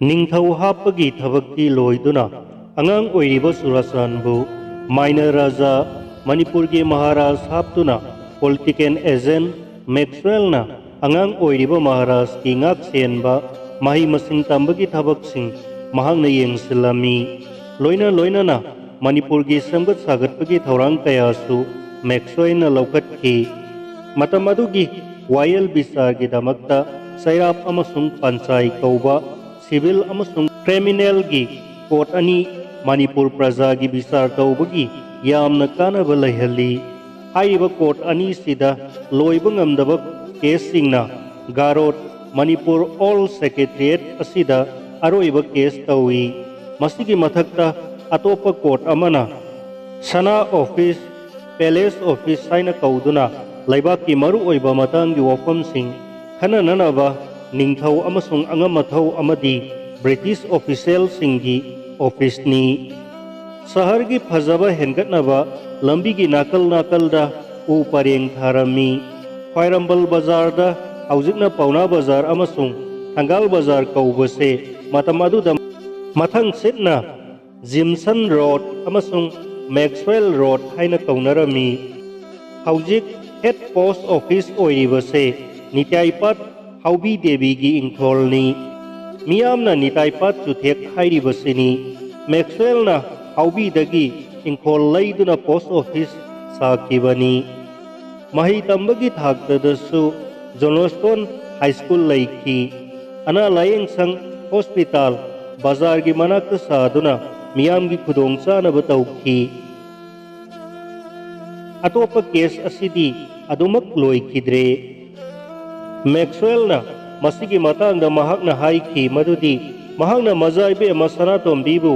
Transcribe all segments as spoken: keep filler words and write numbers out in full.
ꯅꯤꯡꯊꯧ ꯍꯥꯞꯄꯒꯤ ꯊꯕꯛꯇꯤ ꯂꯣꯏꯗꯨꯅ ꯑꯉꯥꯡ ꯑꯣꯏꯔꯤꯕ ꯆꯨꯔꯥꯆꯥꯟꯕꯨ ꯃꯥꯏꯅ ꯔꯥꯖꯥ, ꯃꯅꯤꯄꯨꯔꯒꯤ ꯃꯍꯥꯔꯥꯖ ꯍꯥꯞꯇꯨꯅ political agent ꯃꯦꯛꯁꯋꯦꯜꯅ ꯑꯉꯥꯡ ꯑꯣꯏꯔꯤꯕ ꯃꯍꯥꯔꯥꯖꯀꯤ ꯉꯥꯛ ꯁꯦꯟꯕ, ꯃꯍꯩ ꯃꯁꯤꯡ ꯇꯝꯕꯒꯤ ꯊꯕꯛꯁꯤꯡ ꯃꯍꯥꯛꯅ ꯌꯦꯡꯁꯤꯜꯂꯝꯃꯤ꯫ ꯂꯣꯏꯅ ꯂꯣꯏꯅꯅ ꯃꯅꯤꯄꯨꯔꯒꯤ ꯁꯦꯝꯒꯠ ꯁꯥꯒꯠꯄꯒꯤ ꯊꯧꯔꯥꯡ ꯀꯌꯥꯁꯨ ꯃꯦꯛꯁꯋꯦꯜꯅ ꯂꯧꯈꯠꯈꯤ꯫ ꯃꯇꯝ ꯑꯗꯨꯒꯤ ꯋꯥꯌꯦꯜ ꯕꯤꯆꯥꯔꯒꯤꯗꯃꯛꯇ ꯆꯩꯔꯥꯞ ꯑꯃꯁꯨꯡ ꯄꯟꯆꯥꯏ ꯀꯧꯕ civil ꯑꯃꯁꯨꯡ criminalꯒꯤ court ꯑꯅꯤ ꯃꯅꯤꯄꯨꯔ ꯄ꯭ꯔꯖꯥꯒꯤ ꯕꯤꯆꯥꯔ ꯇꯧꯕꯒꯤ ꯌꯥꯝꯅ ꯀꯥꯟꯅꯕ ꯂꯩꯍꯜꯂꯤ꯫ ꯍꯥꯏꯔꯤꯕ court ꯑꯅꯤꯁꯤꯗ ꯂꯣꯏꯕ ꯉꯝꯗꯕ caseꯁꯤꯡꯅ ꯒꯥꯔꯣꯠ ꯃꯅꯤꯄꯨꯔ Old Secretariat ꯑꯁꯤꯗ ꯑꯔꯣꯏꯕ case ꯇꯧꯏ꯫ ꯃꯁꯤꯒꯤ ꯃꯊꯛꯇ ꯑꯇꯣꯞꯄ court ꯑꯃꯅ ꯁꯅꯥ office, palace office ꯍꯥꯏꯅ ꯀꯧꯗꯨꯅ ꯂꯩꯕꯥꯛꯀꯤ ꯃꯔꯨꯑꯣꯏꯕ ꯃꯇꯥꯡꯒꯤ ꯋꯥꯐꯝꯁꯤꯡ ꯈꯟꯅꯅꯅꯕ ꯅꯤꯡꯊꯧ ꯑꯃꯁꯨꯡ ꯑꯉꯝ ꯑꯊꯧ ꯑꯃꯗꯤ British officialꯁꯤꯡꯒꯤ officeꯅꯤ꯫ ꯁꯍꯔꯒꯤ ꯐꯖꯕ ꯍꯦꯟꯒꯠꯅꯕ ꯂꯝꯕꯤꯒꯤ ꯅꯥꯀꯜ ꯅꯥꯀꯜꯗ ꯎ ꯄꯔꯦꯡ ꯊꯥꯔꯝꯃꯤ꯫ ꯈ꯭ꯋꯥꯏꯔꯝꯕꯟ ꯕꯖꯥꯔꯗ, ꯍꯧꯖꯤꯛꯅ ꯄꯥꯎꯅꯥ ꯕꯖꯥꯔ ꯑꯃꯁꯨꯡ ꯊꯪꯒꯥꯜ ꯕꯖꯥꯔ ꯀꯧꯕꯁꯦ, ꯃꯇꯝ ꯑꯗꯨꯗ ꯃꯊꯪꯁꯤꯠꯅ ꯖꯤꯝꯁꯟ ꯔꯣꯗ ꯑꯃꯁꯨꯡ ꯃꯦꯛꯁꯋꯦꯜ ꯔꯣꯗ ꯍꯥꯏꯅ ꯀꯧꯅꯔꯝꯃꯤ꯫ ꯍꯧꯖꯤꯛ head post office ꯑꯣꯏꯔꯤꯕꯁꯦ ꯅꯤꯇꯥꯏ ꯄꯥꯠ ꯍꯥꯎꯕꯤ ꯗꯦꯕꯤꯒꯤ ꯏꯪꯈꯣꯜꯅꯤ꯫ ꯃꯤꯌꯥꯝꯅ ꯅꯤꯇꯥꯏ ꯄꯥꯠ ꯆꯨꯊꯦꯛ ꯍꯥꯏꯔꯤꯕꯁꯤꯅꯤ꯫ ꯃꯦꯛꯁꯋꯦꯜꯅ ꯍꯥꯎꯕꯤꯗꯒꯤ ꯏꯪꯈꯣꯜ ꯂꯩꯗꯨꯅ post office ꯁꯥꯈꯤꯕꯅꯤ꯫ ꯃꯍꯩ ꯇꯝꯕꯒꯤ ꯊꯥꯛꯇꯗꯁꯨ ꯖꯣꯟꯁꯇꯣꯟ ꯍꯥꯏ ꯁ꯭ꯀꯨꯜ ꯂꯩꯈꯤ꯫ ꯑꯅꯥ ꯂꯥꯌꯦꯡ ꯁꯪ, ꯍꯣꯁꯄꯤꯇꯥꯜ, ꯕꯖꯥꯔꯒꯤ ꯃꯅꯥꯛꯇ ꯁꯥꯗꯨꯅ ꯃꯤꯌꯥꯝꯒꯤ ꯈꯨꯗꯣꯡꯆꯥꯅꯕ ꯇꯧꯈꯤ꯫ ꯑꯇꯣꯞꯄ case ꯑꯁꯤꯗꯤ ꯑꯗꯨꯃꯛ ꯂꯣꯏꯈꯤꯗ꯭ꯔꯦ꯫ ꯃꯦꯛꯁꯋꯦꯜꯅ ꯃꯁꯤꯒꯤ ꯃꯇꯥꯡꯗ ꯃꯍꯥꯛꯅ ꯍꯥꯏꯈꯤ ꯃꯗꯨꯗꯤ ꯃꯍꯥꯛꯅ ꯃꯖꯥ ꯏꯕꯦꯝꯃ ꯁꯅꯥꯇꯣꯝꯕꯤꯕꯨ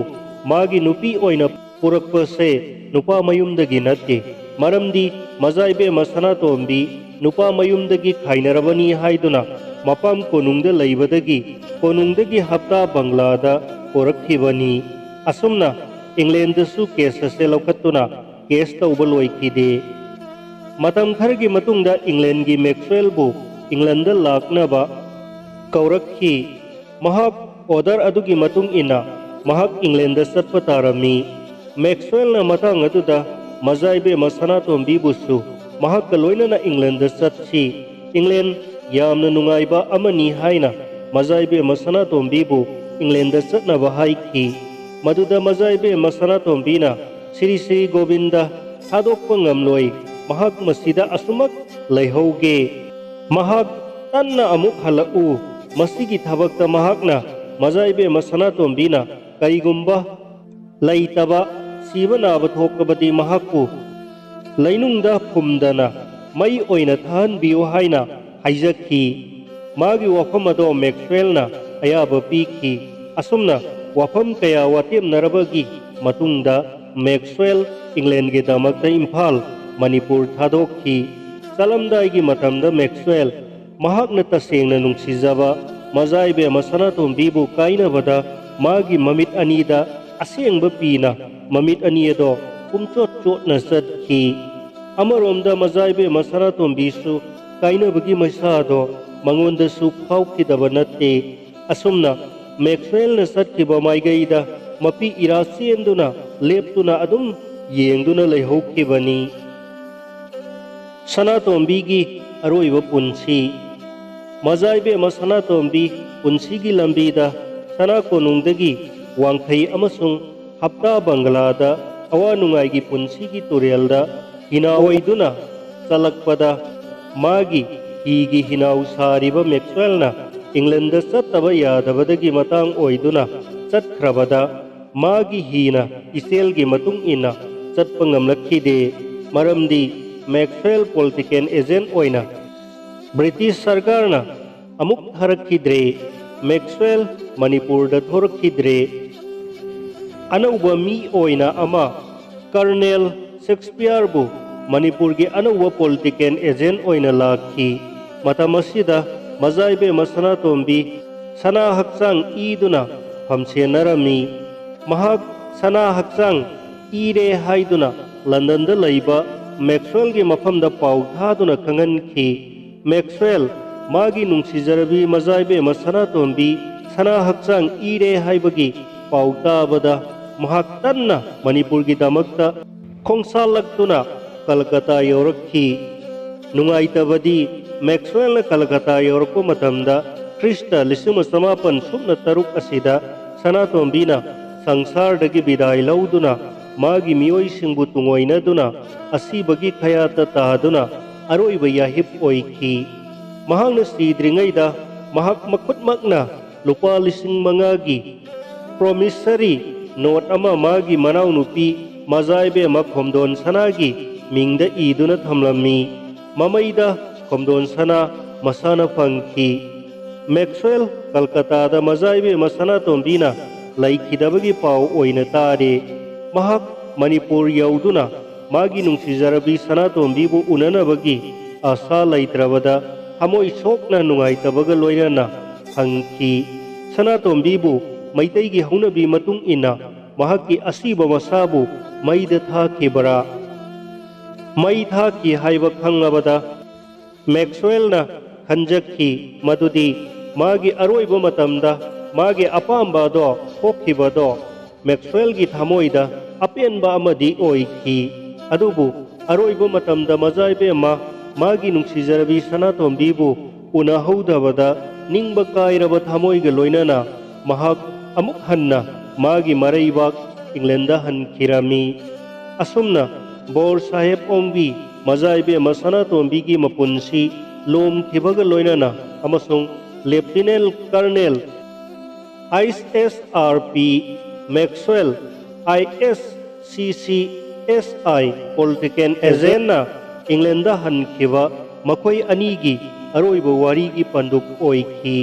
ꯃꯥꯒꯤ ꯅꯨꯄꯤ ꯑꯣꯏꯅ ꯄꯨꯔꯛꯄꯁꯦ ꯅꯨꯄꯥ ꯃꯌꯨꯝꯗꯒꯤ ꯅꯠꯇꯦ, ꯃꯔꯝꯗꯤ ꯃꯖꯥ ꯏꯕꯦꯝꯃ ꯁꯅꯥꯇꯣꯝꯕꯤ ꯅꯨꯄꯥ ꯃꯌꯨꯝꯗꯒꯤ ꯈꯥꯏꯅꯔꯕꯅꯤ ꯍꯥꯏꯗꯨꯅ ꯃꯄꯥꯝ ꯀꯣꯅꯨꯡꯗ ꯂꯩꯕꯗꯒꯤ ꯀꯣꯅꯨꯡꯗꯒꯤ ꯍꯞꯇꯥ ꯕꯪꯒ꯭ꯂꯥꯗ ꯄꯨꯔꯛꯈꯤꯕꯅꯤ꯫ ꯑꯁꯨꯝꯅ ꯏꯪꯂꯦꯟꯗꯁꯨ case ꯑꯁꯦ ꯂꯧꯈꯠꯇꯨꯅ case ꯇꯧꯕ ꯂꯣꯏꯈꯤꯗꯦ꯫ ꯃꯇꯝ ꯈꯔꯒꯤ ꯃꯇꯨꯡꯗ ꯏꯪꯂꯦꯟꯒꯤ ꯃꯦꯛꯁꯋꯦꯜꯕꯨ ꯏꯪꯂꯦꯟꯗ ꯂꯥꯛꯅꯕ ꯀꯧꯔꯛꯈꯤ꯫ ꯃꯍꯥꯛ order ꯑꯗꯨꯒꯤ ꯃꯇꯨꯡ ꯏꯟꯅ ꯃꯍꯥꯛ ꯏꯪꯂꯦꯟꯗ ꯆꯠꯄ ꯇꯥꯔꯝꯃꯤ꯫ ꯃꯦꯛꯁꯋꯦꯜꯅ ꯃꯇꯥꯡ ꯑꯗꯨꯗ ꯃꯖꯥꯏꯕꯦꯝꯃ ꯁꯅꯥꯇꯣꯝꯕꯤꯕꯨꯁꯨ ꯃꯍꯥꯛꯀ ꯂꯣꯏꯅꯅ ꯏꯪꯂꯦꯟꯗ ꯆꯠꯁꯤ, ꯏꯪꯂꯦꯟ ꯌꯥꯝꯅ ꯅꯨꯡꯉꯥꯏꯕ ꯑꯃꯅꯤ ꯍꯥꯏꯅ ꯃꯖꯥꯏꯕꯦꯝꯃ ꯁꯅꯥꯇꯣꯝꯕꯤꯕꯨ ꯏꯪꯂꯦꯟꯗ ꯆꯠꯅꯕ ꯍꯥꯏꯈꯤ꯫ ꯃꯗꯨꯗ ꯃꯖꯥꯏꯕꯦꯝꯃ ꯁꯅꯥꯇꯣꯝꯕꯤꯅ ꯁ꯭ꯔꯤ ꯁ꯭ꯔꯤ ꯒꯣꯕꯤꯟꯗ ꯊꯥꯗꯣꯛꯄ ꯉꯝꯂꯣꯏ, ꯃꯍꯥꯛ ꯃꯁꯤꯗ ꯑꯁꯨꯃꯛ ꯂꯩꯍꯧꯒꯦ꯫ ꯃꯍꯥꯛ ꯇꯟꯅ ꯑꯃꯨꯛ ꯍꯜꯂꯛꯎ꯫ ꯃꯁꯤꯒꯤ ꯊꯕꯛꯇ ꯃꯍꯥꯛꯅ, ꯃꯖꯥꯏꯕꯦꯝꯃ ꯁꯅꯥꯇꯣꯝꯕꯤꯅ ꯀꯔꯤꯒꯨꯝꯕ ꯂꯩꯇꯕ, ꯁꯤꯕ ꯅꯥꯕ ꯊꯣꯛꯂꯕꯗꯤ ꯃꯍꯥꯛꯄꯨ ꯂꯩꯅꯨꯡꯗ ꯐꯨꯝꯗꯅ ꯃꯩ ꯑꯣꯏꯅ ꯊꯥꯍꯟꯕꯤꯌꯨ ꯍꯥꯏꯅ ꯍꯥꯏꯖꯈꯤ꯫ ꯃꯥꯒꯤ ꯋꯥꯐꯝ ꯑꯗꯣ ꯃꯦꯛꯁꯋꯦꯜꯅ ꯑꯌꯥꯕ ꯄꯤꯈꯤ꯫ ꯑꯁꯨꯝꯅ ꯋꯥꯐꯝ ꯀꯌꯥ ꯋꯥꯇꯦꯝꯅꯔꯕꯒꯤ ꯃꯇꯨꯡꯗ ꯃꯦꯛꯁꯋꯦꯜ ꯏꯪꯂꯦꯟꯒꯤꯗꯃꯛꯇ ꯏꯝꯐꯥꯜ, ꯃꯅꯤꯄꯨꯔ ꯊꯥꯗꯣꯛꯈꯤ꯫ ꯆꯠꯂꯝꯗꯥꯏꯒꯤ ꯃꯇꯝꯗ ꯃꯦꯛꯁꯋꯦꯜ ꯃꯍꯥꯛꯅ ꯇꯁꯦꯡꯅ ꯅꯨꯡꯁꯤꯖꯕ ꯃꯖꯥꯏꯕꯦꯝꯃ ꯁꯅꯥꯇꯣꯝꯕꯤꯕꯨ ꯀꯥꯏꯅꯕꯗ ꯃꯥꯒꯤ ꯃꯃꯤꯠ ꯑꯅꯤꯗ ꯑꯁꯦꯡꯕ ꯄꯤꯅ ꯃꯃꯤꯠ ꯑꯅꯤ ꯑꯗꯣ ꯄꯨꯝꯆꯣꯠ ꯆꯣꯠꯅ ꯆꯠꯈꯤ꯫ ꯑꯃꯔꯣꯝꯗ ꯃꯖꯥꯏꯕꯦꯝꯃ ꯁꯅꯥꯇꯣꯝꯕꯤꯁꯨ ꯀꯥꯏꯅꯕꯒꯤ ꯃꯩꯁꯥꯗꯣ ꯃꯉꯣꯟꯗꯁꯨ ꯐꯥꯎꯈꯤꯗꯕ ꯅꯠꯇꯦ꯫ ꯑꯁꯨꯝꯅ ꯃꯦꯛꯁꯋꯦꯜꯅ ꯆꯠꯈꯤꯕ ꯃꯥꯏꯀꯩꯗ ꯃꯄꯤ ꯏꯔꯥ ꯆꯦꯟꯗꯨꯅ ꯂꯦꯞꯇꯨꯅ ꯑꯗꯨꯝ ꯌꯦꯡꯗꯨꯅ ꯂꯩꯍꯧꯈꯤꯕꯅꯤ꯫ ꯁꯅꯥꯇꯣꯝꯕꯤꯒꯤ ꯑꯔꯣꯏꯕ ꯄꯨꯟꯁꯤ꯫ ꯃꯖꯥꯏꯕꯦꯝꯃ ꯁꯅꯥꯇꯣꯝꯕꯤ ꯄꯨꯟꯁꯤꯒꯤ ꯂꯝꯕꯤꯗ ꯁꯅꯥ ꯀꯣꯅꯨꯡꯗꯒꯤ ꯋꯥꯡꯈꯩ ꯑꯃꯁꯨꯡ ꯍꯞꯇꯥ ꯕꯪꯒꯂꯥꯗ ꯑꯋꯥ ꯅꯨꯡꯉꯥꯏꯒꯤ ꯄꯨꯟꯁꯤꯒꯤ ꯇꯨꯔꯦꯜꯗ ꯍꯤꯅꯥ ꯑꯣꯏꯗꯨꯅ ꯆꯠꯂꯛꯄꯗ, ꯃꯥꯒꯤ ꯍꯤꯒꯤ ꯍꯤꯅꯥꯎ ꯁꯥꯔꯤꯕ ꯃꯦꯛꯁꯋꯦꯜꯅ ꯏꯪꯂꯦꯟꯗ ꯆꯠꯇꯕ ꯌꯥꯗꯕꯗꯒꯤ ꯃꯇꯥꯡ ꯑꯣꯏꯗꯨꯅ ꯆꯠꯈ꯭ꯔꯕꯗ, ꯃꯥꯒꯤ ꯍꯤꯅ ꯏꯆꯦꯜꯒꯤ ꯃꯇꯨꯡ ꯏꯟꯅ ꯆꯠꯄ ꯉꯝꯂꯛꯈꯤꯗꯦ, ꯃꯔꯝꯗꯤ ꯃꯦꯛꯁꯋꯦꯜ ꯄꯣꯂꯤꯇꯤꯀꯦꯜ ꯑꯦꯖꯦꯟ ꯑꯣꯏꯅ ꯕ꯭ꯔꯤꯇꯤꯁ ꯁꯔꯀꯥꯔꯅ ꯑꯃꯨꯛ ꯊꯥꯔꯛꯈꯤꯗ꯭ꯔꯦ꯫ ꯃꯦꯛꯁꯋꯦꯜ ꯃꯅꯤꯄꯨꯔꯗ ꯊꯣꯔꯛꯈꯤꯗ꯭ꯔꯦ꯫ ꯑꯅꯧꯕ ꯃꯤ ꯑꯣꯏꯅ ꯑꯃ, ꯀꯔꯅꯦꯜ ꯁꯦꯛꯁꯄꯤꯌꯔꯕꯨ ꯃꯅꯤꯄꯨꯔꯒꯤ ꯑꯅꯧꯕ ꯄꯣꯂꯤꯇꯤꯀꯦꯜ ꯑꯦꯖꯦꯟ ꯑꯣꯏꯅ ꯂꯥꯛꯈꯤ꯫ ꯃꯇꯝ ꯑꯁꯤꯗ ꯃꯖꯥꯏꯕꯦꯝꯃ ꯁꯅꯥꯇꯣꯝꯕꯤ ꯁꯅꯥ ꯍꯛꯆꯥꯡ ꯏꯗꯨꯅ ꯐꯝꯁꯦꯟꯅꯔꯝꯃꯤ꯫ ꯃꯍꯥꯛ ꯁꯅꯥ ꯍꯛꯆꯥꯡ ꯏꯔꯦ ꯍꯥꯏꯗꯨꯅ ꯂꯟꯗꯟꯗ ꯂꯩꯕ ꯃꯦꯛꯁꯋꯦꯜꯒꯤ ꯃꯐꯝꯗ ꯄꯥꯎ ꯊꯥꯗꯨꯅ ꯈꯪꯍꯟꯈꯤ꯫ ꯃꯦꯛꯁꯋꯦꯜ, ꯃꯥꯒꯤ ꯅꯨꯡꯁꯤꯖꯔꯕꯤ ꯃꯖꯥꯏꯕꯦꯝꯃ ꯁꯅꯥꯇꯣꯝꯕꯤ ꯁꯅꯥ ꯍꯛꯆꯥꯡ ꯏꯔꯦ ꯍꯥꯏꯕꯒꯤ ꯄꯥꯎ ꯇꯥꯕꯗ ꯃꯍꯥꯛ ꯇꯟꯅ ꯃꯅꯤꯄꯨꯔꯒꯤꯗꯃꯛꯇ ꯈꯣꯡꯁꯥꯜꯂꯛꯇꯨꯅ ꯀꯜꯀꯇꯥ ꯌꯧꯔꯛꯈꯤ꯫ ꯅꯨꯡꯉꯥꯏꯇꯕꯗꯤ, ꯃꯦꯛꯁꯋꯦꯜꯅ ꯀꯜꯀꯇꯥ ꯌꯧꯔꯛꯄ ꯃꯇꯝꯗ ꯈ꯭ꯔꯤꯁꯇ ꯂꯤꯁꯤꯡ ꯑꯃ ꯆꯃꯥꯄꯟ ꯁꯨꯞꯅ ꯇꯔꯨꯛ ꯑꯁꯤꯗ ꯁꯅꯥꯇꯣꯝꯕꯤꯅ ꯁꯪꯁꯥꯔꯗꯒꯤ ꯕꯤꯗꯥꯏ ꯂꯧꯗꯨꯅ ꯃꯥꯒꯤ ꯃꯤꯑꯣꯏꯁꯤꯡꯕꯨ ꯇꯨꯡꯑꯣꯏꯅꯗꯨꯅ ꯑꯁꯤꯕꯒꯤ ꯈꯌꯥꯠꯇ ꯇꯥꯗꯨꯅ ꯑꯔꯣꯏꯕ ꯌꯥꯍꯤꯞ ꯑꯣꯏꯈꯤ꯫ ꯃꯍꯥꯛꯅ ꯁꯤꯗ꯭ꯔꯤꯉꯩꯗ ꯃꯍꯥꯛ ꯃꯈꯨꯠꯃꯛꯅ ꯂꯨꯄꯥ ꯂꯤꯁꯤꯡ ꯃꯉꯥꯒꯤ promissory note ꯑꯃ ꯃꯥꯒꯤ ꯃꯅꯥꯎꯅꯨꯄꯤ ꯃꯖꯥꯏꯕꯦꯝꯃ ꯈꯣꯝꯗꯣꯟ ꯁꯅꯥꯒꯤ ꯃꯤꯡꯗ ꯏꯗꯨꯅ ꯊꯝꯂꯝꯃꯤ꯫ ꯃꯃꯩꯗ ꯈꯣꯝꯗꯣꯟ ꯁꯅꯥ ꯃꯁꯥꯅ ꯐꯪꯈꯤ꯫ ꯃꯦꯛꯁꯋꯦꯜ ꯀꯜꯀꯇꯥꯗ ꯃꯖꯥꯏꯕꯦꯝꯃ ꯁꯅꯥꯇꯣꯝꯕꯤꯅ ꯂꯩꯈꯤꯗꯕꯒꯤ ꯄꯥꯎ ꯑꯣꯏꯅ ꯇꯥꯔꯦ꯫ ꯃꯍꯥꯛ ꯃꯅꯤꯄꯨꯔ ꯌꯧꯗꯨꯅ ꯃꯥꯒꯤ ꯅꯨꯡꯁꯤꯖꯔꯕꯤ ꯁꯅꯥꯇꯣꯝꯕꯤꯕꯨ ꯎꯅꯅꯕꯒꯤ ꯑꯥꯁꯥ ꯂꯩꯇ꯭ꯔꯕꯗ ꯊꯃꯣꯏ ꯁꯣꯛꯅ ꯅꯨꯡꯉꯥꯏꯇꯕꯒ ꯂꯣꯏꯅꯅ ꯍꯟꯈꯤ꯫ ꯁꯅꯥꯇꯣꯝꯕꯤꯕꯨ ꯃꯩꯇꯩꯒꯤ ꯍꯧꯅꯕꯤ ꯃꯇꯨꯡ ꯏꯟꯅ ꯃꯍꯥꯛꯀꯤ ꯑꯁꯤꯕ ꯃꯁꯥꯕꯨ ꯃꯩꯗ ꯊꯥꯈꯤꯕꯔꯥ? ꯃꯩ ꯊꯥꯈꯤ ꯍꯥꯏꯕ ꯈꯪꯂꯕꯗ ꯃꯦꯛꯁꯋꯦꯜꯅ ꯈꯟꯖꯈꯤ ꯃꯗꯨꯗꯤ ꯃꯥꯒꯤ ꯑꯔꯣꯏꯕ ꯃꯇꯝꯗ ꯃꯥꯒꯤ ꯑꯄꯥꯝꯕ ꯑꯗꯣ ꯊꯣꯛꯈꯤꯕꯗꯣ ꯃꯦꯛꯁꯋꯦꯜꯒꯤ ꯊꯃꯣꯏꯗ ꯑꯄꯦꯟꯕ ꯑꯃꯗꯤ ꯑꯣꯏꯈꯤ꯫ ꯑꯗꯨꯕꯨ ꯑꯔꯣꯏꯕ ꯃꯇꯝꯗ ꯃꯖꯥ ꯏꯕꯦꯝꯃ ꯃꯥꯒꯤ ꯅꯨꯡꯁꯤꯖꯔꯕꯤ ꯁꯅꯥꯇꯣꯝꯕꯤꯕꯨ ꯎꯅꯍꯧꯗꯕꯗ ꯅꯤꯡꯕ ꯀꯥꯏꯔꯕ ꯊꯃꯣꯏꯒ ꯂꯣꯏꯅꯅ ꯃꯍꯥꯛ ꯑꯃꯨꯛ ꯍꯟꯅ ꯃꯥꯒꯤ ꯃꯔꯩꯕꯥꯛ ꯏꯪꯂꯦꯟꯗ ꯍꯟꯈꯤꯔꯝꯃꯤ꯫ ꯑꯁꯨꯝꯅ ꯕꯣꯔ ꯁꯥꯍꯦꯕ ꯑꯣꯡꯕꯤ ꯃꯖꯥ ꯏꯕꯦꯝꯃ ꯁꯅꯥꯇꯣꯝꯕꯤꯒꯤ ꯃꯄꯨꯟꯁꯤ ꯂꯣꯝꯈꯤꯕꯒ ꯂꯣꯏꯅꯅ ꯑꯃꯁꯨꯡ ꯂꯦꯐꯇꯤꯅꯦꯟ ꯀꯔꯅꯦꯜ ꯑꯥꯏ ꯑꯦꯁ ꯑꯥꯔ ꯄꯤ ꯃꯦꯛꯁꯋꯦꯜ ꯑꯥꯏ ꯑꯦꯁ ꯁꯤ ꯁꯤ ꯑꯦꯁ ꯑꯥꯏ political agentꯅ ꯏꯪꯂꯦꯟꯗ ꯍꯟꯈꯤꯕ ꯃꯈꯣꯏ ꯑꯅꯤꯒꯤ ꯑꯔꯣꯏꯕ ꯋꯥꯔꯤꯒꯤ ꯄꯟꯗꯨꯞ ꯑꯣꯏꯈꯤ꯫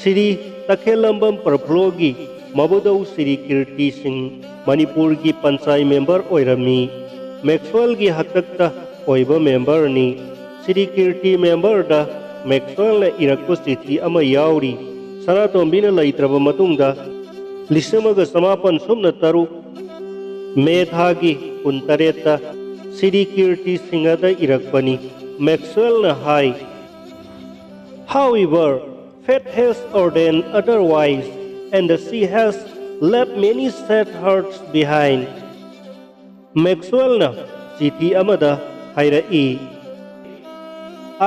ꯁ꯭ꯔꯤ ꯇꯈꯦꯜꯂꯝꯕꯝ ꯄ꯭ꯔꯐꯨꯜꯂꯣꯒꯤ ꯃꯕꯨꯙꯧ ꯁ꯭ꯔꯤ ꯀꯤꯔꯇꯤ ꯁꯤꯡ ꯃꯅꯤꯄꯨꯔꯒꯤ ꯄꯟꯆꯥꯏ ꯃꯦꯝꯕꯔ ꯑꯣꯏꯔꯝꯃꯤ꯫ ꯃꯦꯛꯁꯋꯦꯜꯒꯤ ꯍꯥꯛꯇꯛꯇ ꯑꯣꯏꯕ ꯃꯦꯝꯕꯔꯅꯤ꯫ ꯁ꯭ꯔꯤ ꯀꯤꯔꯇꯤ ꯃꯦꯝꯕꯔꯗ ꯃꯦꯛꯁꯋꯦꯜꯅ ꯏꯔꯛꯄ ꯆꯤꯊꯤ ꯑꯃ ꯌꯥꯎꯔꯤ꯫ ꯁꯅꯥꯇꯣꯝꯕꯤꯅ ꯂꯩꯇ꯭ꯔꯕ ꯃꯇꯨꯡꯗ ꯂꯤꯁꯤꯡ ꯑꯃꯒ ꯆꯃꯥꯄꯟ ꯁꯨꯞꯅ ꯇꯔꯨꯛ ꯃꯦ ꯊꯥꯒꯤ ꯀꯨꯟꯇꯔꯦꯠꯇ ꯁ꯭ꯔꯤ ꯀꯤꯔꯇꯤ ꯁꯤꯡꯍꯗ ꯏꯔꯛꯄꯅꯤ꯫ ꯃꯦꯛꯁꯋꯦꯜꯅ ꯍꯥꯏ, However, Fate has ordained otherwise, and she has left many sad hearts behind. ꯃꯦꯛꯁꯋꯦꯜꯅ ꯆꯤꯊꯤ ꯑꯃꯗ ꯍꯥꯏꯔꯛꯏ,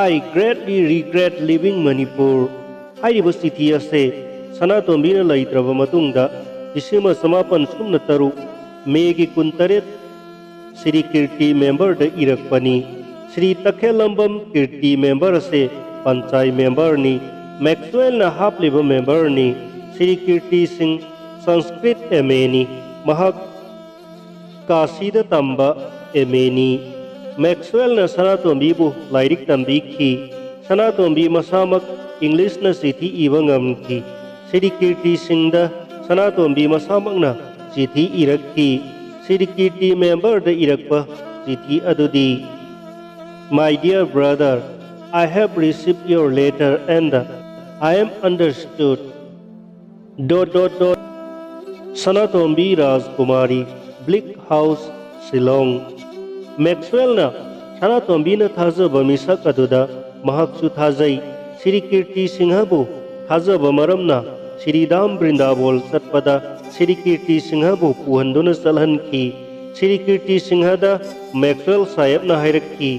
"I greatly regret leaving Manipur." ꯍꯥꯏꯔꯤꯕ ꯆꯤꯊꯤ ꯑꯁꯤ ꯁꯅꯥꯇꯣꯝꯕꯤꯅ ꯂꯩꯇ꯭ꯔꯕ ꯃꯇꯨꯡꯗ ꯂꯤꯁꯤꯡ ꯑꯃ ꯆꯃꯥꯄꯟ ꯁꯨꯞꯅ ꯇꯔꯨꯛ ꯃꯦꯒꯤ ꯀꯨꯟꯇꯔꯦꯠ ꯁ꯭ꯔꯤ ꯀꯤꯔꯇꯤ ꯃꯦꯝꯕꯔꯗ ꯏꯔꯛꯄꯅꯤ꯫ ꯁ꯭ꯔꯤ ꯇꯈꯦꯜꯂꯝꯕꯝ ꯀꯤꯔꯇꯤ ꯃꯦꯝꯕꯔ ꯑꯁꯤ ꯄꯟꯆꯥꯏ ꯃꯦꯝꯕꯔꯅꯤ꯫ ꯃꯦꯛꯁꯋꯦꯜꯅ ꯍꯥꯞꯂꯤꯕ ꯃꯦꯝꯕꯔꯅꯤ꯫ ꯁ꯭ꯔꯤ ꯀꯤꯔꯇꯤ ꯁꯤꯡ ꯁꯪꯁꯀ꯭ꯔꯤꯠ ꯑꯦꯝ ꯑꯦꯅꯤ꯫ ꯃꯍꯥꯛ ꯀꯥꯁꯤꯗ ꯇꯝꯕ ꯑꯦꯝ ꯑꯦꯅꯤ꯫ ꯃꯦꯛꯁꯋꯦꯜꯅ ꯁꯅꯥꯇꯣꯝꯕꯤꯕꯨ ꯂꯥꯏꯔꯤꯛ ꯇꯝꯕꯤꯈꯤ꯫ ꯁꯅꯥꯇꯣꯝꯕꯤ ꯃꯁꯥꯃꯛ ꯏꯪꯂꯤꯁꯅ ꯆꯤꯊꯤ ꯏꯕ ꯉꯝꯈꯤ꯫ ꯁ꯭ꯔꯤ ꯀꯤꯔꯇꯤ ꯁꯤꯡꯗ ꯁꯅꯥꯇꯣꯝꯕꯤ ꯃꯁꯥꯃꯛꯅ ꯆꯤꯊꯤ ꯏꯔꯛꯈꯤ꯫ ꯁ꯭ꯔꯤ ꯀꯤꯔꯇꯤ ꯃꯦꯝꯕꯔꯗ ꯏꯔꯛꯄ ꯆꯤꯊꯤ ꯑꯗꯨꯗꯤ, "My dear brother, I have received your letter and I am understood." Dot dot dot. Sanatombi ꯔꯥꯖꯀꯨꯃꯥꯔꯤ, ꯕ꯭ꯂꯤꯛ house, Shillong. ꯃꯦꯛꯁꯋꯦꯜꯅ ꯁꯅꯥꯇꯣꯝꯕꯤꯅ ꯊꯥꯖꯕ ꯃꯤꯁꯛ ꯑꯗꯨꯗ ꯃꯍꯥꯛꯁꯨ ꯊꯥꯖꯩ꯫ ꯁ꯭ꯔꯤ ꯀꯤꯔꯇꯤ ꯁꯤꯡꯍꯕꯨ ꯊꯥꯖꯕ ꯃꯔꯝꯅ ꯁ꯭ꯔꯤ ꯙꯥꯝ ꯕ꯭ꯔꯤꯟꯗꯥꯕꯣꯜ ꯆꯠꯄꯗ ꯁ꯭ꯔꯤ ꯀꯤꯔꯇꯤ ꯁꯤꯡꯍꯕꯨ ꯄꯨꯍꯟꯗꯨꯅ ꯆꯠꯍꯟꯈꯤ꯫ ꯁ꯭ꯔꯤ ꯀꯤꯔꯇꯤ ꯁꯤꯡꯍꯗ ꯃꯦꯛꯁꯋꯦꯜ ꯁꯥꯍꯦꯕꯅ ꯍꯥꯏꯔꯛꯈꯤ,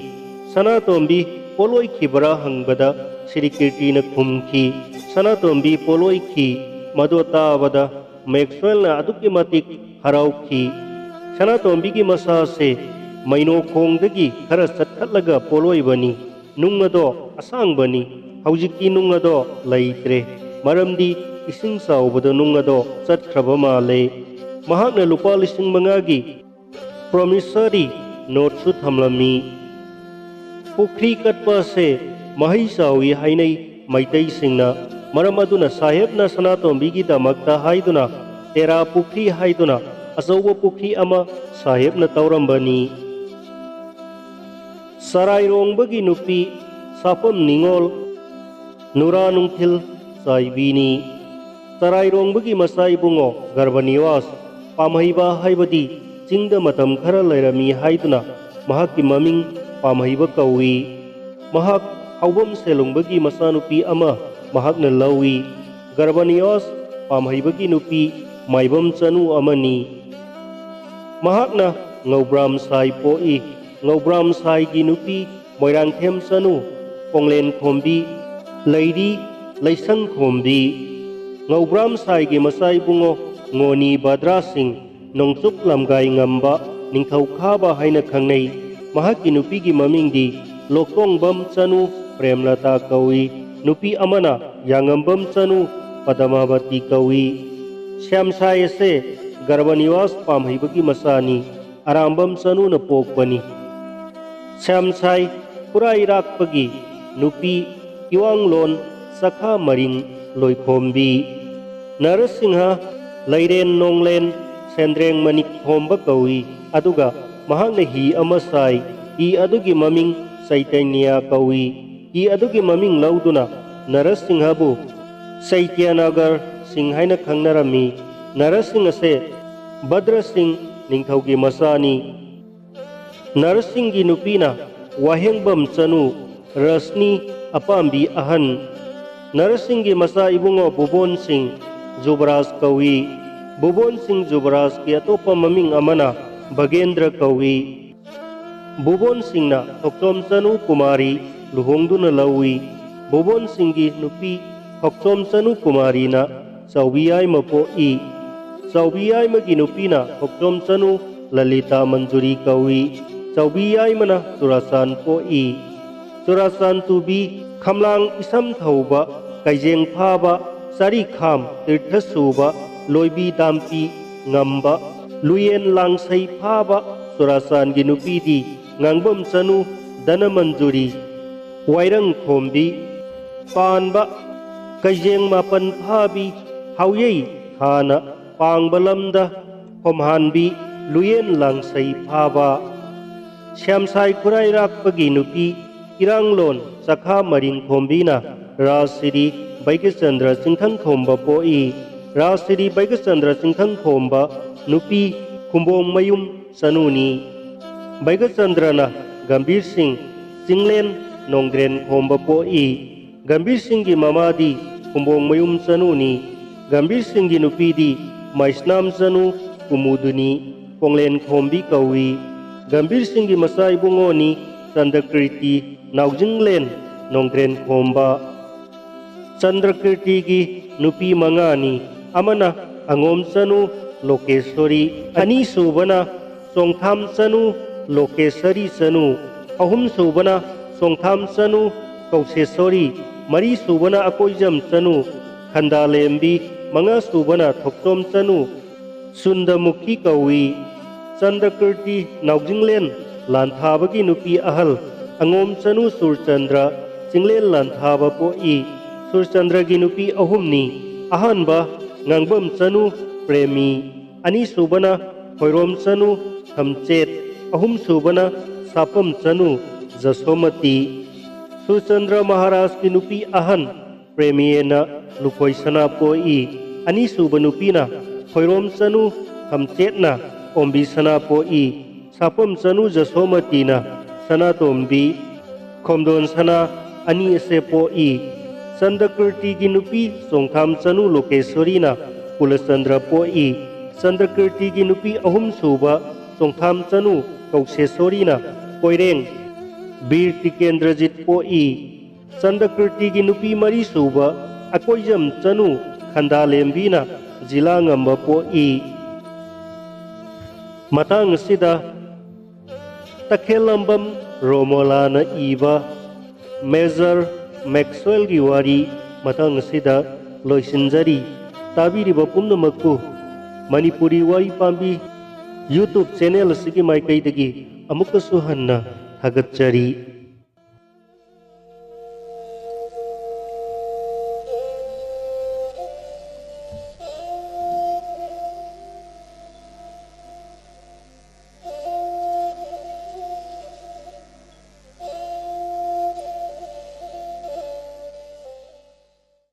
"ꯁꯅꯥꯇꯣꯝꯕꯤ ꯄꯣꯠꯂꯣꯏꯈꯤꯕ꯭ꯔꯥ?" ꯍꯪꯕꯗ ꯁ꯭ꯔꯤ ꯀꯤꯔꯇꯤꯅ ꯈꯨꯝꯈꯤ, "ꯁꯅꯥꯇꯣꯝꯕꯤ ꯄꯣꯠꯂꯣꯏꯈꯤ꯫" ꯃꯗꯨ ꯇꯥꯕꯗ ꯃꯦꯛꯁꯋꯦꯜꯅ ꯑꯗꯨꯛꯀꯤ ꯃꯇꯤꯛ ꯍꯔꯥꯎꯈꯤ꯫ ꯁꯅꯥꯇꯣꯝꯕꯤꯒꯤ ꯃꯁꯥꯁꯦ ꯃꯩꯅꯣꯈꯣꯡꯗꯒꯤ ꯈꯔ ꯆꯠꯈꯠꯂꯒ ꯄꯣꯠꯂꯣꯏꯕꯅꯤ꯫ ꯅꯨꯡ ꯑꯗꯣ ꯑꯁꯥꯡꯕꯅꯤ꯫ ꯍꯧꯖꯤꯛꯇꯤ ꯅꯨꯡ ꯑꯗꯣ ꯂꯩꯇ꯭ꯔꯦ, ꯃꯔꯝꯗꯤ ꯏꯁꯤꯡ ꯆꯥꯎꯕꯗ ꯅꯨꯡ ꯑꯗꯣ ꯆꯠꯈ꯭ꯔꯕ ꯃꯥꯜꯂꯦ꯫ ꯃꯍꯥꯛꯅ ꯂꯨꯄꯥ ꯂꯤꯁꯤꯡ ꯃꯉꯥꯒꯤ ꯄ꯭ꯔꯣꯃꯤꯁꯔꯤ ꯅꯣꯠꯁꯨ ꯊꯝꯂꯝꯃꯤ꯫ ꯄꯨꯈ꯭ꯔꯤ ꯀꯠꯄ ꯑꯁꯦ ꯃꯍꯩ ꯆꯥꯎꯏ ꯍꯥꯏꯅꯩ ꯃꯩꯇꯩꯁꯤꯡꯅ꯫ ꯃꯔꯝ ꯑꯗꯨꯅ ꯁꯥꯍꯦꯕꯅ ꯁꯅꯥꯇꯣꯝꯕꯤꯒꯤꯗꯃꯛꯇ ꯍꯥꯏꯗꯨꯅ ꯇꯦꯔꯥ ꯄꯨꯈ꯭ꯔꯤ ꯍꯥꯏꯗꯨꯅ ꯑꯆꯧꯕ ꯄꯨꯈ꯭ꯔꯤ ꯑꯃ ꯁꯥꯍꯦꯕꯅ ꯇꯧꯔꯝꯕꯅꯤ꯫ ꯆꯔꯥꯏꯔꯣꯡꯕꯒꯤ ꯅꯨꯄꯤ ꯁꯥꯐꯝ ꯅꯤꯉꯣꯜ ꯅꯨꯔꯥ ꯅꯨꯡꯊꯤꯜ ꯆꯥꯏꯕꯤꯅꯤ꯫ ꯆꯔꯥꯏꯔꯣꯡꯕꯒꯤ ꯃꯆꯥ ꯏꯕꯨꯡꯉꯣ ꯒꯔꯚꯅꯤꯋꯥꯁ ꯄꯥꯝꯍꯩꯕ ꯍꯥꯏꯕꯗꯤ ꯆꯤꯡꯗ ꯃꯇꯝ ꯈꯔ ꯂꯩꯔꯝꯃꯤ ꯍꯥꯏꯗꯨꯅ ꯃꯍꯥꯛꯀꯤ ꯃꯃꯤꯡ ꯄꯥꯝꯍꯩꯕ ꯀꯧꯏ꯫ ꯃꯍꯥꯛ ꯍꯥꯎꯕꯝ ꯁꯦꯂꯨꯡꯕꯒꯤ ꯃꯆꯥꯅꯨꯄꯤ ꯑꯃ ꯃꯍꯥꯛꯅ ꯂꯧꯏ꯫ ꯒꯔꯕꯅꯤꯌꯣꯁ ꯄꯥꯝꯍꯩꯕꯒꯤ ꯅꯨꯄꯤ ꯃꯥꯏꯕꯝ ꯆꯅꯨ ꯑꯃꯅꯤ꯫ ꯃꯍꯥꯛꯅ ꯉꯧꯕ꯭ꯔꯥꯝ ꯁꯥꯏ ꯄꯣꯛꯏ꯫ ꯉꯧꯕ꯭ꯔꯥꯝ ꯁꯥꯏꯒꯤ ꯅꯨꯄꯤ ꯃꯣꯏꯔꯥꯡꯊꯦꯝ ꯆꯅꯨ, ꯀꯣꯡꯂꯦꯟ ꯈꯣꯝꯕꯤ, ꯂꯩꯔꯤ ꯂꯩꯁꯪ ꯈꯣꯝꯕꯤ꯫ ꯉꯧꯕ꯭ꯔꯥꯝ ꯁꯥꯏꯒꯤ ꯃꯆꯥ ꯏꯕꯨꯡꯉꯣ ꯉꯣꯅꯤ ꯕꯗ꯭ꯔꯥ ꯁꯤꯡ, ꯅꯣꯡꯆꯨꯞ ꯂꯝꯒꯥꯏ ꯉꯝꯕ, ꯅꯤꯡꯊꯧ ꯈꯥꯕ ꯍꯥꯏꯅ ꯈꯪꯅꯩ꯫ ꯃꯍꯥꯛꯀꯤ ꯅꯨꯄꯤꯒꯤ ꯃꯃꯤꯡꯗꯤ ꯂꯣꯛꯇꯣꯡꯕꯝ ꯆꯅꯨ ꯄ꯭ꯔꯦꯝꯂꯇꯥ ꯀꯧꯏ꯫ ꯅꯨꯄꯤ ꯑꯃꯅ ꯌꯥꯉꯝꯕꯝ ꯆꯅꯨ ꯄꯗꯃꯥꯕꯇꯤ ꯀꯧꯏ꯫ ꯁ꯭ꯌꯥꯝꯁꯥꯏ ꯑꯁꯦ ꯒꯔꯕꯅꯤꯋꯥꯁ ꯄꯥꯝꯍꯩꯕꯒꯤ ꯃꯆꯥꯅꯤ꯫ ꯑꯔꯥꯝꯕꯝ ꯆꯅꯨꯅ ꯄꯣꯛꯄꯅꯤ꯫ ꯁ꯭ꯌꯥꯝꯁꯥꯏ ꯈꯨꯔꯥꯏꯔꯥꯛꯄꯒꯤ ꯅꯨꯄꯤ ꯏꯋꯥꯡꯂꯣꯟ ꯆꯈꯥ ꯃꯔꯤꯡ ꯂꯣꯏꯈꯣꯝꯕꯤ꯫ ꯅꯔꯁꯤꯡꯍ ꯂꯩꯔꯦꯟ ꯅꯣꯡꯂꯦꯟ ꯁꯦꯟꯗ꯭ꯔꯦꯡ ꯃꯅꯤꯛ ꯈꯣꯝꯕ ꯀꯧꯏ꯫ ꯑꯗꯨꯒ ꯃꯍꯥꯛꯅ ꯍꯤ ꯑꯃ ꯁꯥꯏ꯫ ꯍꯤ ꯑꯗꯨꯒꯤ ꯃꯃꯤꯡ ꯆꯩꯇꯟꯌ ꯀꯧꯏ꯫ ꯍꯤ ꯑꯗꯨꯒꯤ ꯃꯃꯤꯡ ꯂꯧꯗꯨꯅ ꯅꯔꯁꯤꯡꯍꯕꯨ ꯆꯩꯇ꯭ꯌꯅꯒꯔ ꯁꯤꯡ ꯍꯥꯏꯅ ꯈꯪꯅꯔꯝꯃꯤ꯫ ꯅꯔꯁꯤꯡ ꯑꯁꯦ ꯚꯗ꯭ꯔ ꯁꯤꯡ ꯅꯤꯡꯊꯧꯒꯤ ꯃꯆꯥꯅꯤ꯫ ꯅꯔꯁꯤꯡꯒꯤ ꯅꯨꯄꯤꯅ ꯋꯥꯍꯦꯡꯕꯝ ꯆꯅꯨ, ꯔꯁꯅꯤ ꯑꯄꯥꯝꯕꯤ ꯑꯍꯟ꯫ ꯅꯔꯁꯤꯡꯒꯤ ꯃꯆꯥ ꯏꯕꯨꯡꯉꯣ ꯕꯨꯕꯣꯟ ꯁꯤꯡ ꯖꯨꯕꯔꯥꯖ ꯀꯧꯏ꯫ ꯕꯨꯕꯣꯟ ꯁꯤꯡ ꯖꯨꯕꯔꯥꯖꯀꯤ ꯑꯇꯣꯞꯄ ꯃꯃꯤꯡ ꯑꯃꯅ ꯚꯒꯦꯟꯗ꯭ꯔ ꯀꯧꯏ꯫ ꯕꯨꯕꯣꯟ ꯁꯤꯡꯅ ꯊꯣꯛꯆꯣꯝ ꯆꯅꯨ ꯀꯨꯃꯥꯔꯤ ꯂꯨꯍꯣꯡꯗꯨꯅ ꯂꯧꯏ꯫ ꯕꯨꯕꯣꯟ ꯁꯤꯡꯒꯤ ꯅꯨꯄꯤ ꯊꯣꯛꯆꯣꯝ ꯆꯅꯨ ꯀꯨꯃꯥꯔꯤꯅ ꯆꯥꯎꯕꯤ ꯌꯥꯏꯃ ꯄꯣꯛꯏ꯫ ꯆꯥꯎꯕꯤ ꯌꯥꯏꯃꯒꯤ ꯅꯨꯄꯤꯅ ꯊꯣꯛꯆꯣꯝ ꯆꯅꯨ ꯂꯂꯤꯇꯥ ꯃꯟꯖꯨꯔꯤ ꯀꯧꯏ꯫ ꯆꯥꯎꯕꯤ ꯌꯥꯏꯃꯅ ꯆꯨꯔꯥꯆꯥꯟ ꯄꯣꯛꯏ꯫ ꯆꯨꯔꯥꯆꯥꯟ ꯇꯨꯕꯤ, ꯈꯝꯂꯥꯡ ꯏꯁꯝ ꯊꯧꯕ, ꯀꯩꯖꯦꯡ ꯐꯥꯕ, ꯆꯥꯔꯤꯈꯥꯝ ꯇꯤꯔꯊ ꯁꯨꯕ, ꯂꯣꯏꯕꯤ ꯗꯥꯝꯄꯤ ꯉꯝꯕ, ꯂꯨꯌꯦꯟ ꯂꯥꯡꯁꯩ ꯐꯥꯕ ꯆꯨꯔꯥꯆꯥꯟꯒꯤ ꯅꯨꯄꯤꯗꯤ ꯉꯥꯡꯕꯝ ꯆꯅꯨ ꯙꯅꯃꯟꯖꯨꯔꯤ꯫ ꯋꯥꯏꯔꯪ ꯈꯣꯝꯕꯤ ꯄꯥꯟꯕ, ꯀꯩꯖꯦꯡ ꯃꯥꯄꯟ ꯐꯥꯕꯤ ꯍꯥꯎꯌꯩ ꯈꯥꯅ ꯄꯥꯡꯕ ꯂꯝꯗ ꯈꯣꯝꯍꯥꯟꯕꯤ ꯂꯨꯌꯦꯟ ꯂꯥꯡꯁꯩ ꯐꯥꯕ꯫ ꯁ꯭ꯌꯥꯝꯁꯥꯏ ꯈꯨꯔꯥꯏꯔꯥꯛꯄꯒꯤ ꯅꯨꯄꯤ ꯏꯔꯥꯡꯂꯣꯟ ꯆꯈꯥ ꯃꯔꯤꯡ ꯈꯣꯝꯕꯤꯅ ꯔꯥꯖꯁꯤꯔꯤ ꯕꯩꯒꯆꯟꯗ꯭ꯔ ꯆꯤꯡꯊꯪ ꯈꯣꯝꯕ ꯄꯣꯛꯏ꯫ ꯔꯥꯖꯁꯤꯔꯤ ꯕꯩꯒꯆꯟꯗ꯭ꯔ ꯆꯤꯡꯊꯪ ꯈꯣꯝꯕ ꯅꯨꯄꯤ ꯈꯨꯝꯕꯣꯡ ꯃꯌꯨꯝ ꯆꯅꯨꯅꯤ꯫ ꯕꯩꯒꯆꯟꯗ꯭ꯔꯅ ꯒꯝꯚꯤꯔ ꯁꯤꯡ ꯆꯤꯡꯂꯦꯟ ꯅꯣꯡꯒ꯭ꯔꯦꯟ ꯈꯣꯝꯕ ꯄꯣꯛꯏ꯫ ꯒꯝꯚꯤꯔ ꯁꯤꯡꯒꯤ ꯃꯃꯥꯗꯤ ꯈꯨꯝꯕꯣꯡꯃꯌꯨꯝ ꯆꯅꯨꯅꯤ꯫ ꯒꯝꯚꯤꯔ ꯁꯤꯡꯒꯤ ꯅꯨꯄꯤꯗꯤ ꯃꯩꯁꯅꯥꯝ ꯆꯅꯨ ꯀꯨꯃꯨꯗꯨꯅꯤ ꯀꯣꯡꯂꯦꯟꯈꯣꯝꯕꯤ ꯀꯧꯏ꯫ ꯒꯝꯚꯤꯔ ꯁꯤꯡꯒꯤ ꯃꯆꯥ ꯏꯕꯨꯡꯉꯣꯅꯤ ꯆꯟꯗ꯭ꯔꯀꯤꯔꯇꯤ ꯅꯥꯎꯖꯤꯡꯂꯦꯟ ꯅꯣꯡꯗ꯭ꯔꯦꯟꯈꯣꯝꯕ꯫ ꯆꯟꯗ꯭ꯔꯀꯤꯔꯇꯤꯒꯤ ꯅꯨꯄꯤ ꯃꯉꯥꯅꯤ꯫ ꯑꯃꯅ ꯑꯉꯣꯝ ꯆꯅꯨ ꯂꯣꯀꯦꯁꯣꯔꯤ, ꯑꯅꯤꯁꯨꯕꯅ ꯆꯣꯡꯊꯥꯝ ꯆꯅꯨ ꯂꯣꯀꯦꯁꯔꯤ ꯆꯅꯨ, ꯑꯍꯨꯝꯁꯨꯕꯅ ꯆꯣꯡꯊꯥꯝ ꯆꯅꯨ ꯀꯧꯁꯦꯁꯣꯔꯤ, ꯃꯔꯤꯁꯨꯕꯅ ꯑꯀꯣꯏꯖꯝ ꯆꯅꯨ ꯈꯟꯗꯥꯂꯦꯝꯕꯤ, ꯃꯉꯥꯁꯨꯕꯅ ꯊꯣꯛꯆꯣꯝ ꯆꯅꯨ ꯆꯨꯟꯗꯃꯨꯈꯤ ꯀꯧꯏ꯫ ꯆꯟꯗ꯭ꯔꯀꯤꯔꯇꯤ ꯅꯥꯎꯖꯤꯡꯂꯦꯟ ꯂꯥꯟꯊꯥꯕꯒꯤ ꯅꯨꯄꯤ ꯑꯍꯜ ꯑꯉꯣꯝ ꯆꯅꯨ ꯁꯨꯔꯆꯟꯗ꯭ꯔ ꯆꯤꯡꯂꯦꯟ ꯂꯥꯟꯊꯥꯕ ꯄꯣꯛꯏ꯫ ꯁꯨꯔꯆꯟꯗ꯭ꯔꯒꯤ ꯅꯨꯄꯤ ꯑꯍꯨꯝꯅꯤ꯫ ꯑꯍꯥꯟꯕ ꯉꯥꯡꯕꯝ ꯆꯅꯨ ꯄ꯭ꯔꯦꯃꯤ, ꯑꯅꯤꯁꯨꯕꯅ ꯈꯣꯏꯔꯣꯝ ꯆꯅꯨ ꯊꯝꯆꯦꯠ, ꯑꯍꯨꯝꯁꯨꯕꯅ ꯁꯥꯄꯝ ꯆꯅꯨ ꯖꯁꯣꯃꯇꯤ꯫ ꯁꯨꯔꯆꯟꯗ꯭ꯔ ꯃꯍꯥꯔꯥꯖꯀꯤ ꯅꯨꯄꯤ ꯑꯍꯟ ꯄ꯭ꯔꯦꯃꯤꯌꯦꯅ ꯂꯨꯀꯣꯏ ꯁꯅꯥ ꯄꯣꯛꯏ꯫ ꯑꯅꯤꯁꯨꯕ ꯅꯨꯄꯤꯅ ꯈꯣꯏꯔꯣꯝ ꯆꯅꯨ ꯊꯝꯆꯦꯠꯅ ꯑꯣꯝꯕꯤ ꯁꯅꯥ ꯄꯣꯛꯏ꯫ ꯁꯥꯄꯝ ꯆꯅꯨ ꯖꯁꯣꯃꯇꯤꯅ ꯁꯅꯥꯇꯣꯝꯕꯤ ꯈꯣꯝꯗꯣꯟ ꯁꯅꯥ ꯑꯅꯤ ꯑꯁꯦ ꯄꯣꯛꯏ꯫ ꯆꯟꯗ꯭ꯔꯀꯤꯔꯇꯤꯒꯤ ꯅꯨꯄꯤ ꯆꯣꯡꯊꯥꯝ ꯆꯅꯨ ꯂꯣꯀꯦꯁꯣꯔꯤꯅ ꯀꯨꯂꯆꯟꯗ꯭ꯔ ꯄꯣꯛꯏ꯫ ꯆꯟꯗ꯭ꯔꯀꯤꯔꯇꯤꯒꯤ ꯅꯨꯄꯤ ꯑꯍꯨꯝꯁꯨꯕ ꯆꯣꯡꯊꯥꯝ ꯆꯅꯨ ꯀꯧꯁꯦꯁꯣꯔꯤꯅ ꯀꯣꯏꯔꯦꯡ ꯕꯤꯔ ꯇꯤꯀꯦꯟꯗ꯭ꯔꯖꯤꯠ ꯄꯣꯛꯏ꯫ ꯆꯟꯗ꯭ꯔꯀꯤꯔꯇꯤꯒꯤ ꯅꯨꯄꯤ ꯃꯔꯤꯁꯨꯕ ꯑꯀꯣꯏꯖꯝ ꯆꯅꯨ ꯈꯟꯗꯥꯂꯦꯝꯕꯤꯅ ꯖꯤꯂꯥ ꯉꯝꯕ ꯄꯣꯛꯏ꯫ ꯃꯇꯥꯡ ꯑꯁꯤꯗ ꯇꯈꯦꯜꯂꯝꯕꯝ ꯔꯣꯃꯣꯂꯥꯅ ꯏꯕ ꯃꯦꯖꯔ ꯃꯦꯛꯁꯋꯦꯜꯒꯤ ꯋꯥꯔꯤ ꯃꯇꯥꯡ ꯑꯁꯤꯗ ꯂꯣꯏꯁꯤꯟꯖꯔꯤ꯫ ꯇꯥꯕꯤꯔꯤꯕ ꯄꯨꯝꯅꯃꯛꯄꯨ ꯃꯅꯤꯄꯨꯔꯤ ꯋꯥꯔꯤ ꯄꯥꯝꯕꯤ YouTube ꯆꯦꯅꯦꯜ ꯑꯁꯤꯒꯤ ꯃꯥꯏꯀꯩꯗꯒꯤ ꯑꯃꯨꯛꯀꯁꯨ ꯍꯟꯅ ꯊꯥꯒꯠꯆꯔꯤ꯫